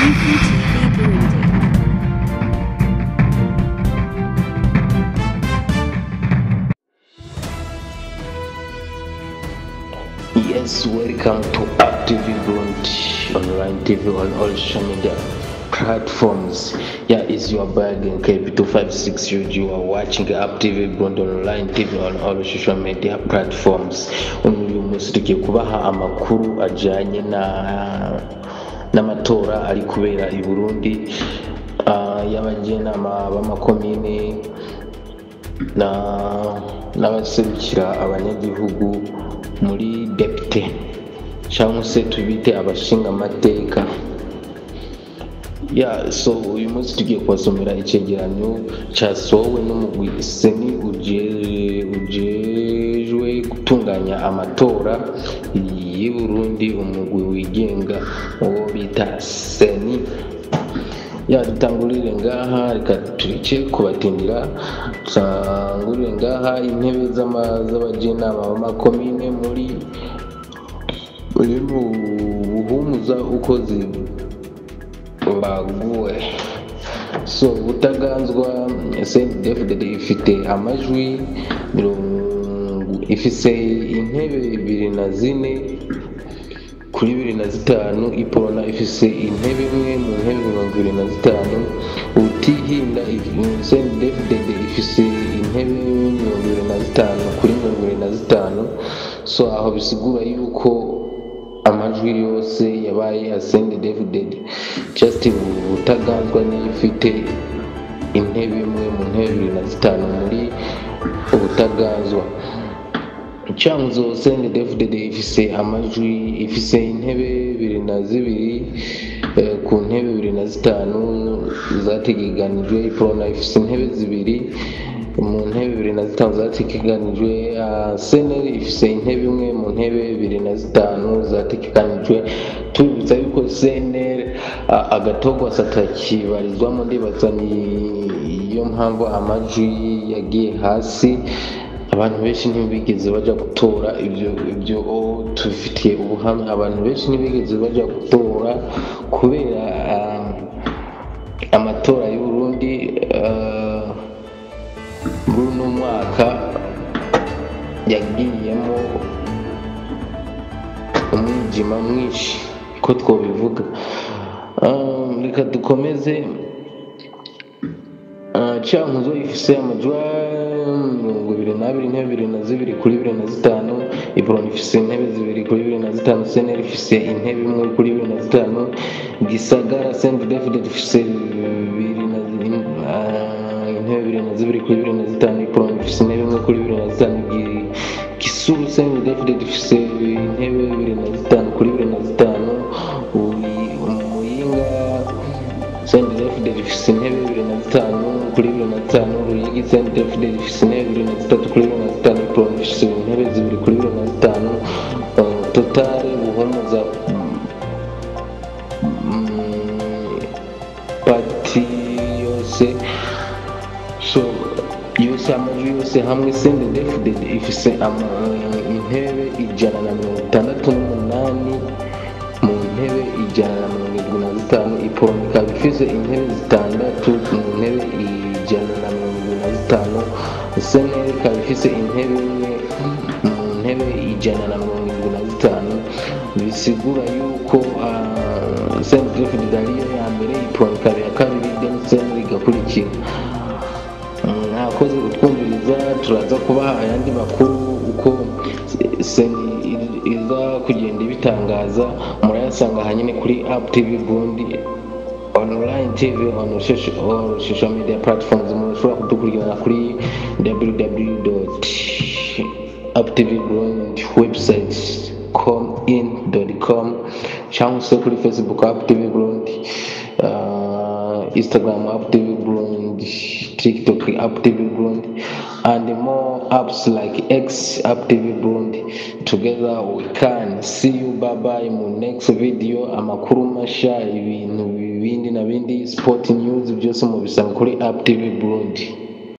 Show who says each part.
Speaker 1: UPTV Burundi.
Speaker 2: Yes, welcome to Active Burundi online TV on all social media platforms. Yeah, it's your bag in KB256UG. You are watching Active Burundi online TV on all social media platforms. Uyu munsi tugiye kubaha amakuru ajanye na n'amatora ari kubera i Burundi, y'abajenama b'amakomine na n'abaserukira abanyagihugu muri depite cyangwa se tubite abashingamateka. Ya, so uyu munsi tugiye kubasomera icegeranyo casohowe n'umugwi CENI ujejwe gutunganya amatora y'i Burundi, umugwi wigenga uwo bita CENI. Ya, dutangurire ngaha, reka tureke kubatindira, dutangurire ngaha intebe z'abajenama b'amakomine muri mu Buhumuza uko zibaguwe. So Butaganzwa CNDD-FDD ifite amajwi ifise intebe 24 kuri 25. Iprona ifise intebe imwe mu ntebe 25. Utihinda CNDD-FDD ifise intebe 25 kuri 25. So aho bisigura yuko amajwi yose yabaye ya CNDD-FDD, just Butaganzwa niyo ifite intebe imwe mu ntebe 25 muri Ubutaganzwa. Cankuzo CNDD-FDD ifise amajwi, ifise intebe 22 ku ntebe 25 zategekanijwe. Iprona ifise intebe 2 mu ntebe 25 zategekanijwe. CNL ifise intebe imwe mu ntebe 25 zategekanijwe. Tubibutsa yuko CNL agatogwa atakibarizwamo, ndibaza niyo mpamvu amajwi yagiye hasi. Abantu benshi ntibigeze baja gutora, ibyo tubifitiye ubuhamya. Abantu benshi ntibigeze baja gutora kubera amatora y'u Burundi muri uno mwaka yagiyemo umwijima mwinshi, ko twobivuga. Reka dukomeze. Cankuzo ifise amajwi 22, intebe 22 kuri 25. Iprona ifise intebe 2 kuri 25. CNL ifise intebe imwe kuri 25. Gisagara CNDD-FDD ifise intebe 22 kuri 25. Iprona ifise intebe imwe kuri 25. Gisuru CNDD-FDD ifise intebe 25 kuri 25. Muyinga CNDD-FDD ifise intebe 25 kuri 25. Ruyigi CNDD-FDD ifise intebe 23 kuri 25. Iprona ifise intebe 2 kuri 25. Totale Buhumuza pati yose, so yose amajwi yose hamwe, CNDD-FDD ifise intebe 168 mu ntebe 175. Iprona ikaba ifise intebe 6 mu ntebe 175. CNL ikaba ifise intebe imwe mu ntebe 175. Bisigura yuko CNDD-FDD ariyo ya mbere, Iprona ikaba iya kabiri, then CNL igakurikira. Mwakoze kutwumviriza, turaza kubaha ayandi makuru uko CENI iza kugenda ibitangaza. Murayasanga hanyine kuri Up TV Burundi online TV on all social media platforms. Murashobora kudukurikirana kuri www.uptvburundiwebsite.com cyangwa se kuri Facebook Up TV Burundi, Instagram Up TV Burundi, TikTok Up TV Burundi, and more apps like X Up TV Burundi. Together we can. See you, bye bye mu next video. Amakuru masha, ibintu bindi na bindi, sport news, byose mubisanga kuri Up TV Burundi.